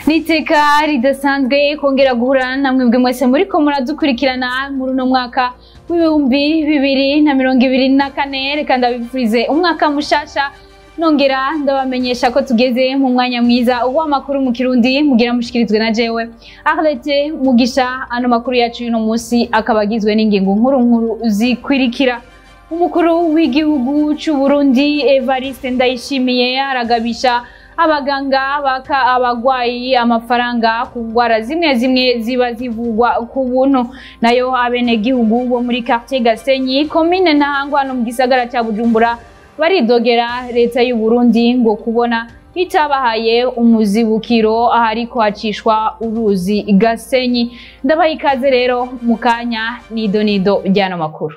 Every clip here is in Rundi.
Niteka ridasanzwe kongera guhura namwe bwe mwese muriko muradukurikirana muri uno mwaka w'2024. Reka ndabifurize umwaka mushasha, nongera ndabamenyesha ko tugeze mu mwanya mwiza w'amakuru mu Kirundi mugira mushikirizwe na jewe Arlette Mugisha. Ano makuru yacu y'uno munsi akaba agizwe n'ingingo nkuru nkuru zikwirikira. Umukuru w'igihugu c'u Burundi Evariste Ndayishimiye aragabisha abaganga baka abagwayi amafaranga ku ngwara zimwe zimwe ziba zivugwa ku buntu. Nayo abenegihugu bo muri quartier Gasenyi, commune Ntahangwa no mu gisagara ca Bujumbura baridogera leta y'u Burundi ngo kubona itabahaye umuzibukiro ahariko hacishwa uruzi Gasenyi. Ndabaha ikaze rero mu kanya nido nido ry'ano makuru.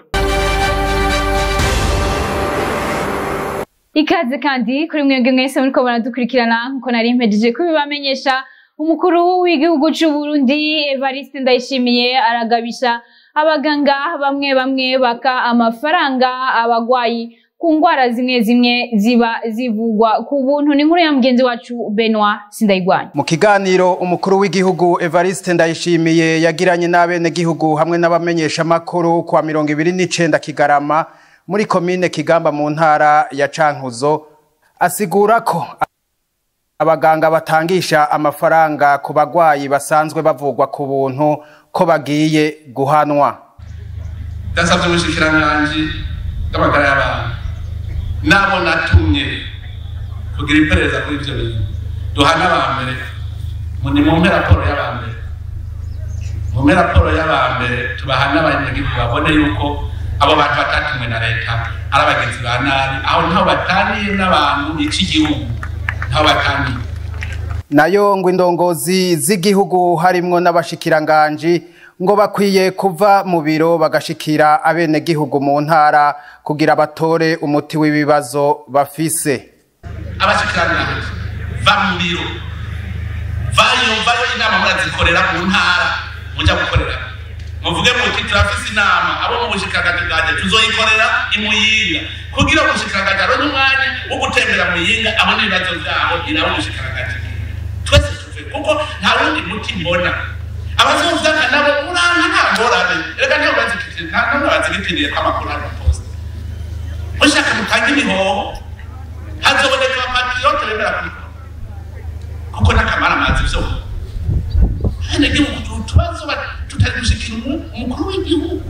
Ikaze kandi kuri mwebwe mwese muriko muradukurikirana. Nkuko nari mpejeje kubibamenyesha, umukuru w'igihugu c'u Burundi Evariste Ndayishimiye aragabisha abaganga bamwe bamwe baka amafaranga abagwayi ku ngwara zimwe zimwe ziba zivugwa ku buntu. Ni inkuru ya mugenzi wacu Benoit Sindayigwanya. Mu kiganiro umukuru w'igihugu Evariste Ndayishimiye yagiranye n'abenegihugu hamwe n'abamenyeshamakuru kwa 29 Kigarama muri komine Kigamba mu ntara ya Cankuzo, asigura ko abaganga batangisha amafaranga ku bagwayi basanzwe bavugwa ku buntu ko bagiye guhanwa. Ndasabye umushikiranganji bw'amagara y'abantu nabo natumye kugira iperereza kuri ivyo bintu, duhane abambere, ni mumpe raporo y'abambere, mumpe raporo y'abambere, tubahane abanyagihugu babone yuko abo bantu batatumwe na leta ari abagenzi ba nabi, aho ntaho bataniye n'abantu bica igihugu, ntaho bataniye. Nayo ngo indongozi z'igihugu harimwo n'abashikiranganji ngo bakwiye kuva mu biro bagashikira abenegihugu mu ntara kugira batore umuti w'ibibazo bafise. Abashikiranganji va mu biro, vayo vayo, inama murazikorera mu ntara muja gukorera, muvuge muti turafise inama abo mu bushikiranganji bwanje tuzoyikorera imuyinga, kugira ubushikiranganji aronke umwanya wo gutembera muyinga abone ibibazo vyabo irabo ubushikiranganji. Twese tuve kuko nta wundi muti mbona. Abazovyanga nabo muranka nta ngorane, reka ntawe bazikitiriye, nta n'umwe bazikitiriye ko amakuru ari poste. Mushaka mutange imihoho, hazoboneka abapatriote bemera kubikora, kuko n'akamara amazi vyo abenegihugu utubazo tutari gushikira umukuru w'igihugu.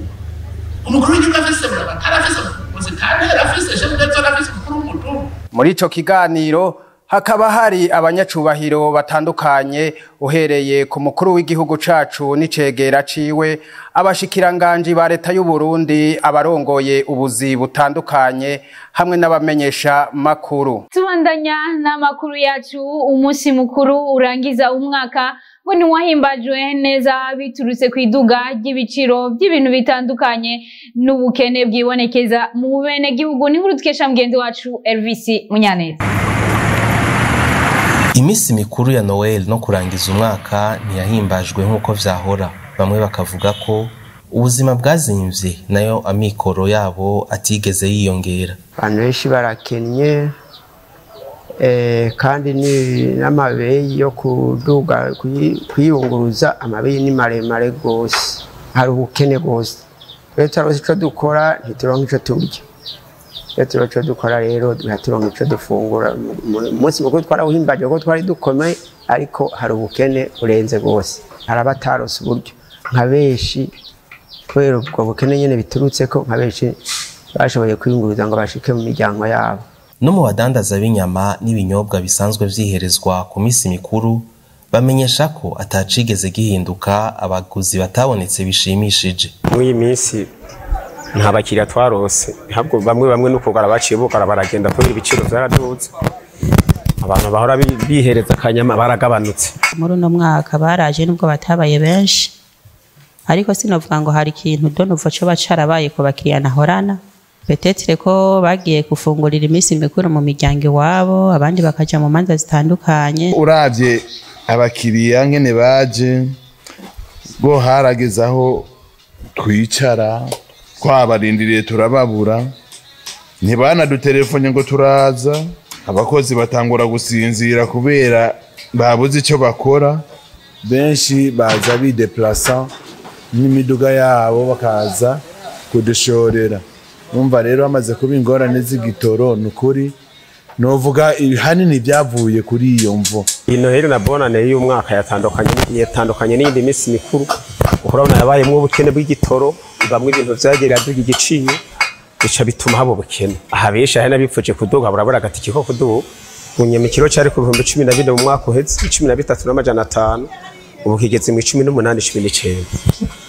Umukuru w'igihugu afise buramatari, afise musitanteri, afise chef de zone, afise umukuru w'umutumba. Muri ico kiganiro hakaba hari abanyacubahiro batandukanye, uhereye ku mukuru w'igihugu cacu n'icegera ciwe, abashikiranganji ba leta y'u Burundi, abarongoye ubuzi butandukanye hamwe n'abamenyesha makuru. Tubandanya n'amakuru yacu. Umunsi mukuru urangiza umwaka ngo ntiwahimbajwe neza biturutse ku iduga ry'ibiciro by'ibintu bitandukanye n'ubukene bwibonekeza mu benegihugu. Ni inkuru dukesha mugenzi wacu Elvis Munyaneza. Imisi mikuru ya Noel no kurangiza umwaka ntiyahimbajwe nk'uko vyahora. Bamwe bakavuga ko ubuzima bwazimvye nayo amikoro yabo atigeze yiyongera. Abantu benshi barakennye, kandi n'amabeyi yo kuduga kwiyunguruza, amabeyi ni maremare gose, hari ubukene gose. Rero turaronse ico dukora ntituronke ico turya, iyo turonse ico dukora rero turonka ico dufungura. Umunsi mukuru twarawuhimbaje kuko twari dukomeye, ariko hari ubukene burenze gose, hari abatarose uburyo nka benshi kubera ubwo bukene nyene biturutseko, nka benshi bashoboye kwiyunguruza ngo bashike mu miryango yabo. No mu badandaza b'inyama n'ibinyobwa bisanzwe vyiherezwa ku misi mikuru bamenyesha ko atacigeze gihinduka, abaguzi batabonetse bishimishije. Muri iyi minsi nta bakiriya twarose, ntabwo bamwe bamwe no kugara baciye bugara baragenda kubera ibiciro vyaraduze. Abantu bahora bihereza akanyama baragabanutse. Muri uno mwaka baraje nubwo batabaye benshi, ariko sinovuga ngo hari ikintu donuva co bacarabaye ku bakiriya nahorana. Peut-être ko bagiye gufungurira iminsi mikuru mu miryango iwabo, abandi bakaja mu manza zitandukanye. Uravye abakiriya ngene baje, bo harageze aho twicara twabarindiriye turababura, ntibanadutelefone ngo turaza. Abakozi batangura gusinzira kubera babuze icyo bakora. Benshi baza bideplasa n'imiduga yabo bakaza kudushorera. Umva rero bamaze kuba ingorane z'igitoro, nukuri novuga hanini byavuye kuri iyo mvo. Noheli na Bonane y'umwaka yatandukanye n'iyindi minsi mikuru. Urabona yabayemwo ubukene bw'igitoro, bamwe ibintu vyagiye biraduga igiciro, bica bituma haba ubukene. Aha benshi hari n'abipfuje kuduga barabura agatike ko kuduga. Unyama ikiro cari ku 14,000 mu mwaka uheze, 13,500, ubu kigeze mu 18, 19.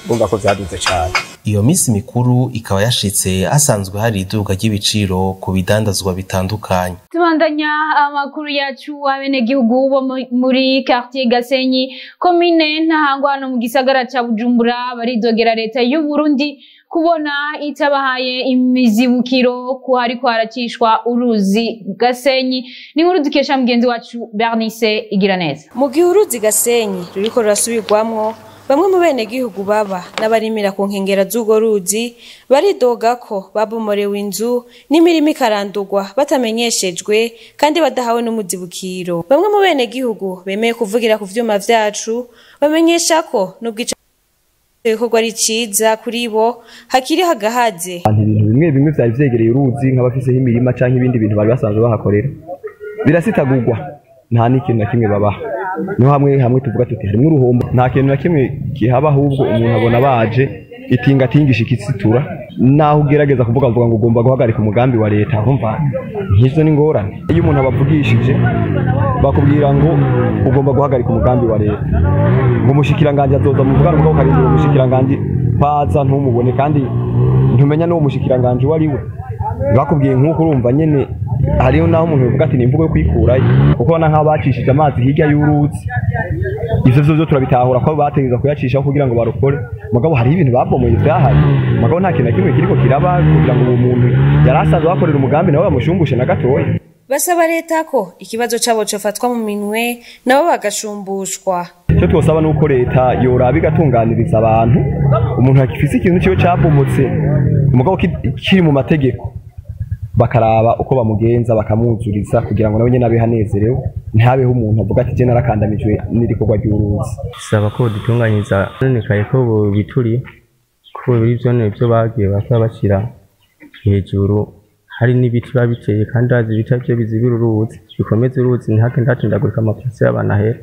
Urumva ko vyaduze cane. Iyo minsi mikuru ikaba yashitse hasanzwe hari iduga ry'ibiciro ku bidandazwa bitandukanye. Tubandanya amakuru yacu. Abenegihugu bo muri quartier Gasenyi, komine Ntahangwa, hano mu gisagara ca Bujumbura baridogera leta y'u Burundi kubona itabahaye imizibukiro ko hariko haracishwa uruzi Gasenyi. Ni inkuru dukesha mugenzi wacu Bernice Igiraneza. Mu gihe uruzi Gasenyi ruriko rurasubirwamwo, bamwe mu benegihugu baba n'abarimira ku nkengera z'urwo ruzi baridoga ko babomorewe inzu n'imirima ikarandurwa batamenyeshejwe kandi badahawe n'umuzibukiro. Bamwe mu benegihugu bemeye kuvugira ku vyuma vyacu bamenyesha ko nubwo ico gikorwa ari ciza kuri bo, hakiri hagahaze. Ibintu bimwe bimwe vyari vyegereye uruzi, nk'abafiseho imirima canke ibindi bintu bari basanzwe bahakorera, birasitagurwa, nta n'ikintu na kimwe babaha. Niho hamwe hamwe tuvuga tuti harimwo uruhombo, nta kintu na kimwe kihaba, ahubwo umuntu abona baje itingatingisha ikisitura. Naho ugerageza kuvuga mvuga ngo ugomba guhagarika umugambi wa leta, urumva nk'izo ni ingorane. Iyo umuntu abavugishije bakubwira ngo ugomba guhagarika umugambi wa leta, ngo umushikiranganji azoza muvugana, mugabo ukarindira umushikiranganji baza ntumubone, kandi ntumenya n'uwo mushikiranganji uwo ari we. Bakubwiye nk'uko urumva nyene hariho naho umuntu yovuga ati ni imvugo yo kwikurayo, kuko ubona nk'abacishije amazi hirya y'uruzi, ivyo vyo turabitahura ko bategerezwa kuyacishaho kugira ngo barokore, mugabo hariho ibintu babomoye vyahari, mugabo nta kintu na kimwe kiriko kiraba kugira ngo uwo muntu yari asanzwe ahakorera umugambi nawe bamushumbushe na gatoya. Basaba leta ko ikibazo cabo cofatwa mu minwe nabo bagashumbushwa. Icyo twosaba nuko leta yoraba igatunganiriza abantu. Umuntu akifise ikintu ciwe cabomotse mugabo kiri mu mategeko, bakaraba uko bamugenza bakamwuzuriza kugira ngo nawe nyene abe hanezerewe, ntihabeho umuntu avuga ati je narakandamijwe n'irikorwa ry'uruzi. Saba ko dutunganyiriza nonekaye ko bituriye ko biri vyone vyo bagiye bakaba bashira hejuru, hari n'ibiti babiteye kandi bazi ibiti vyo bizibira uruzi, bikomeza uruzi ntihagende hatindagurika amapasi y'abantu ahera.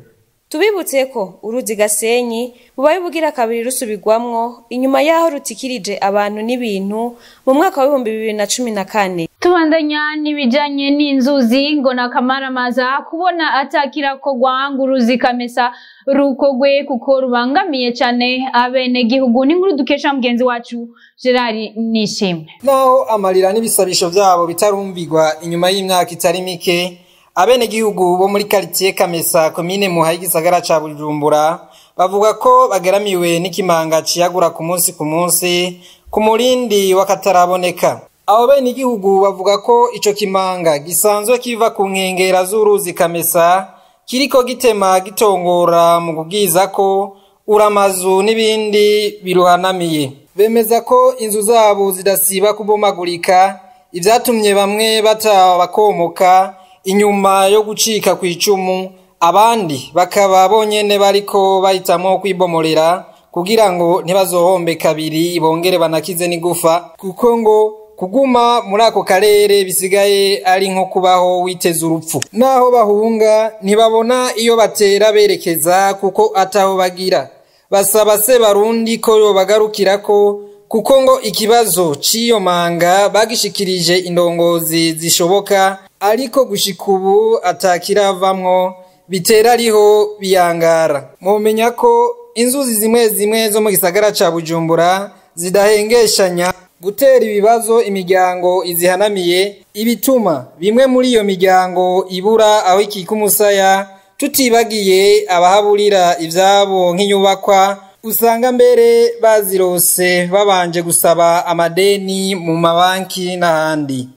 Tubibutse ko uruzi Gasenyi bubaye bugira kabiri rusubirwamwo inyuma yaho rutikirije abantu n'ibintu mu mwaka wa 2014. Tubandanya n'ibijanye n'inzuzi. Ngo nakamaramaza kubona atakirakorwa ngo uruzi Kamesa rukogwe kuko rubangamiye cane abenegihugu. Ni inkuru dukesha mugenzi wacu Gerard Nishimwe. Naho amarira n'ibisabisho vyabo bitarumvigwa inyuma y'imyaka itari mike, abenegihugu bo muri quartier Kamesa, komine Muha y'igisagara ca Bujumbura, bavuga ko bageramiwe n'ikimanga ciyagura ku munsi ku munsi ku murindi w'akataraboneka. Abo benegihugu bavuga ko ico kimanga gisanzwe kiva ku nkengera z'uruzi Kamesa kiriko gitema gitongora mu kubwiza ko uramazu n'ibindi biruhanamiye. Bemeza ko inzu zabo zidasiba kubomagurika, ivyatumye bamwe bata bakomoka inyuma yo gucika ku icumu, abandi bakaba bonyene bariko bahitamwo kwibomorera kugira ngo ntibazohombe kabiri bongere banakize n'igufa, kuko ngo kuguma muri ako karere bisigaye ari nko kubaho witeze urupfu. Naho bahunga ntibabona iyo batera berekeza kuko ataho bagira. Basaba se Barundi ko yobagarukirako, kuko ngo ikibazo c'iyo manga bagishikirije indongozi zishoboka, ariko gushika ubu atakiravamwo, bitera ariho biyangara. Mumenya ko inzuzi zimwe zimwe zo mu gisagara ca Bujumbura zidahengeshanya gutera ibibazo imiryango izihanamiye, ibituma bimwe muri iyo miryango ibura aho ikika umusaya, tutibagiye abahaburira ivyabo nk'inyubakwa usanga mbere bazirose babanje gusaba amadeni mu mabanki n'ahandi.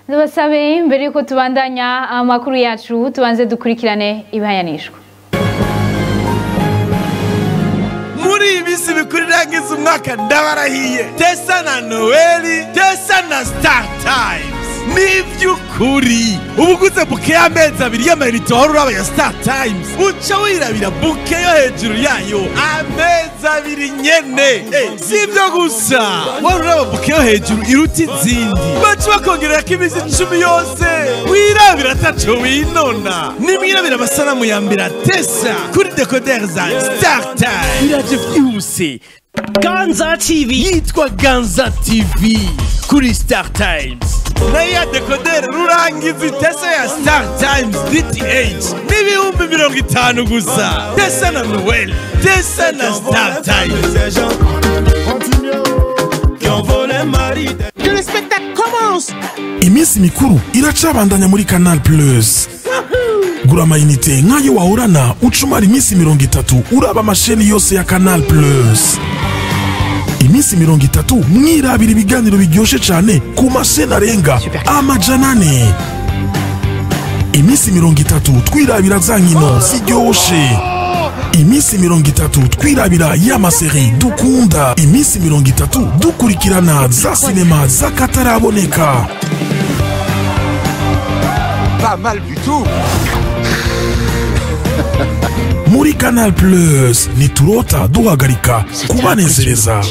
Tubasabe mbere yuko tubandanya amakuru yacu tubanze dukurikirane ibihayanishwa. Muri iyi minsi mikuru irangiza umwaka, ndabarahiye, tesa na Noeli, tesa na Star Times. Nivy'ukuri, ubuguze bouquet y'amezi 2 y'amayinite wahora uraba ya Star Times, uca wirabira bouquet yo hejuru yayo amezi 2 nyene. Si ibyo gusa, wari uraba bouquet yo hejuru iruta izindi, baca bakongererako iminsi 10 yose wirabira ataco winona. Nimwirabira amasanamu ya mbere atesa kuri decoder za Star Times. Biraje vyihuse. Ganza TV yitwa Ganza TV kuri Star Times. Nayo ya decoder rurangiza itesa ya Star Times DTH n'50,000 gusa. Tesa na Noel, tesa na Star Times. Que le spectacle commence. Iminsi mikuru iracabandanya muri Canal Plus. Gura amayinite nk'ayo wahorana ucumara iminsi 30 uraba amasheni yose ya Canal Plus. Iminsi 30 mwirabira ibiganiro biryoshe cyane ku masheni arenga 400. Iminsi 30 twirabira za nkino ziryoshe. Iminsi 30 twirabira y'amaseri dukunda. Iminsi 30 dukurikirana za sinema z'akataraboneka. Pas mal du tout. Muri Canal Plus niturota duhagarika kubanezereza.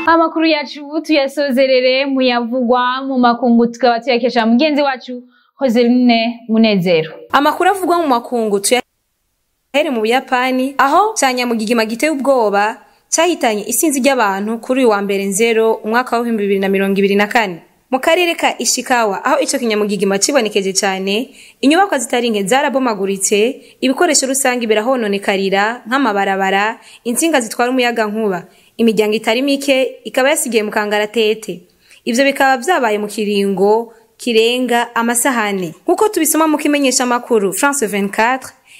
Amakuru yacu tuyasozerere muyavugwa mu makungu, tukaba tuyakesha mugenzi wacu Joseline Munezero. Amakuru avugwa mu makungu tuyahere mu Buyapani, aho cyanyamugigima giteye ubwoba cyahitanye isinzi ry'abantu kuri uyu wa mbere 0 umwaka wa 2024. Mu karere ka Ishikawa, aho ico kinyamugigima cibonekeje cyane, inyubakwa zitari nke zarabomaguritse, ibikoresho rusangi birahononekarira nk'amabarabara, insinga zitwara umuyaga nkuba, imiryango itari mike ikaba yasigiye mu kangaratete. Ivyo bikaba vyabaye mu kiringo kirenga amasahane. Nkuko tubisoma mu kimenyesha makuru France 24,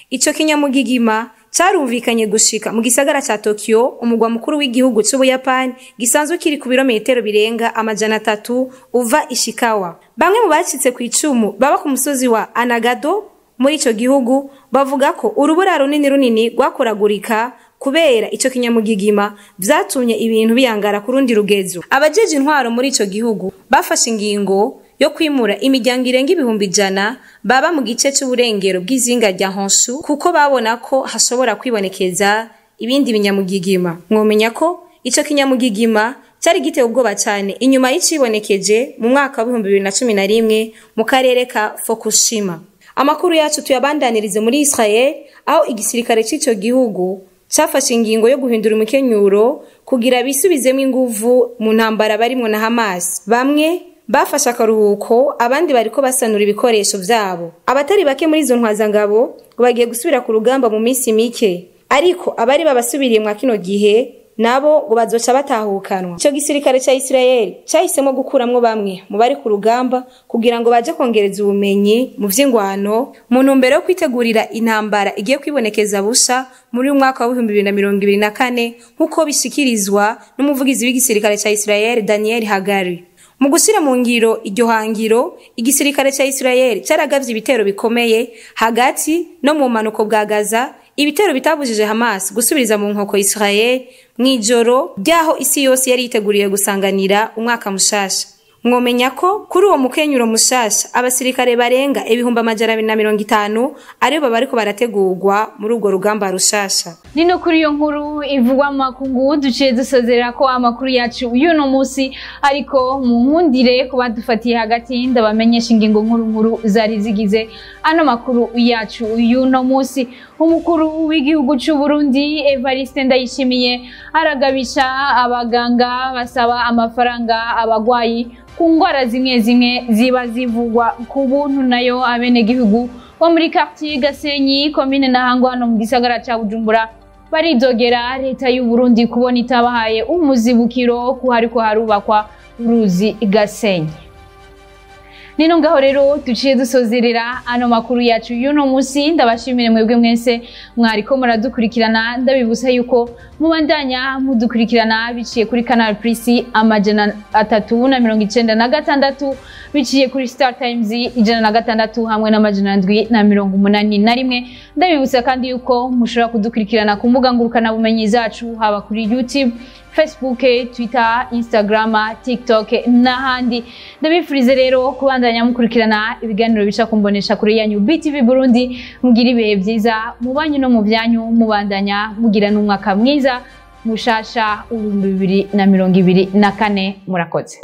ico kinyamugigima carumvikanye gushika mu gisagara ca Tokyo, umugwa mukuru w'igihugu c'Ubuyapani, gisanzwe kiri ku birometero birenga 300 uva Ishikawa. Bamwe mu bacitse ku icumu baba ku musozi wa Anagado muri ico gihugu bavuga ko urubura runini runini rwakoragurika kubera ico kinyamugigima vyatumye ibintu biyangara ku rundi rugezo. Abajeje intwaro muri ico gihugu bafashe ingingo yo kwimura imiryango irenga 100,000 baba mu gice c'uburengero bw'izinga rya Honshu, kuko babona ko hashobora kwibonekeza ibindi binyamugigima. Mwomenya ko ico kinyamugigima cyari giteye ubwoba cyane inyuma y'icibonekeje mu mwaka wa 2011 mu karere ka Fukushima. Amakuru yacu tuyabandanirize muri Israel, aho igisirikare c'ico gihugu cafashe ingingo yo guhindura umukenyuro kugira bisubizemo inguvu mu ntambara barimwo na Hamas. Bamwe bafashe akaruhuko, abandi bariko basanura ibikoresho vyabo. Abatari bake muri izo ntwazangabo bagiye gusubira ku rugamba mu minsi mike, ariko abari babasubiriye mwa kino gihe nabo ngo bazoca batahukanwa. Ico gisirikare ca Israel cahisemo gukuramwo bamwe mu bari ku rugamba kugira ngo baje kongereza ubumenyi mu vy'ingwano mu ntumbero yo kwitegurira intambara igiye kwibonekeza busha muri uyu mwaka wa 2024, nk'uko bishikirizwa n'umuvugizi w'igisirikare ca Israel Daniel Hagari. Mu gushyira mu ngiro iryo hangiro, igisirikare ca Israel caragavye ibitero bikomeye hagati no mu manuko bwa Gaza, ibitero bitabujije Hamas gusubiriza mu nkoko Israel mw'ijoro ryaho isi yose yari yiteguriye gusanganira umwaka mushasha. Mwomenya ko kuri uwo mukenyuro mushasha abasirikare barenga 250,000 aribo bariko barategurwa muri urwo rugamba rushasha. Nino kuri iyo nkuru ivugwa mu makungu duciye dusozerera ko amakuru yacu y'uno munsi, ariko mu nkundire kuba dufatiye hagati ndabamenyesha ingingo nkuru nkuru zari zigize ano makuru yacu y'uno munsi. Umukuru w'igihugu c'u Burundi Evariste Ndayishimiye aragabisha abaganga basaba amafaranga abagwayi ku ngwara zimwe zimwe ziba zivugwa ku buntu, nayo abenegihugu bo muri quartier Gasenyi commune Ntahangwa hano mu gisagara ca Bujumbura baridogera leta y'u Burundi kubona itabahaye umuzibukiro ko hariko harubakwa uruzi Gasenyi. Nino ngaho rero duciye dusozerera ano makuru yacu y'uno munsi. Ndabashimire mwebwe mwese mwariko muradukurikirana, ndabibutsa yuko mubandanya mudukurikirana biciye kuri Canal Plus 396, biciye kuri Star Times 106 hamwe na 781. Ndabibutsa kandi yuko mushobora kudukurikirana ku mbuga ngurukana bumenyi zacu, haba kuri YouTube, Facebook, Twitter, Instagram, TikTok n'ahandi. Ndabifurize rero kubandanya mukurikirana ibiganiro bica kumbonesha kuri yanyu BTV Burundi. Mugira ibihe byiza mu banyu no mu byanyu, mubandanya mugira n'umwaka mwiza mushasha 2024. Murakoze.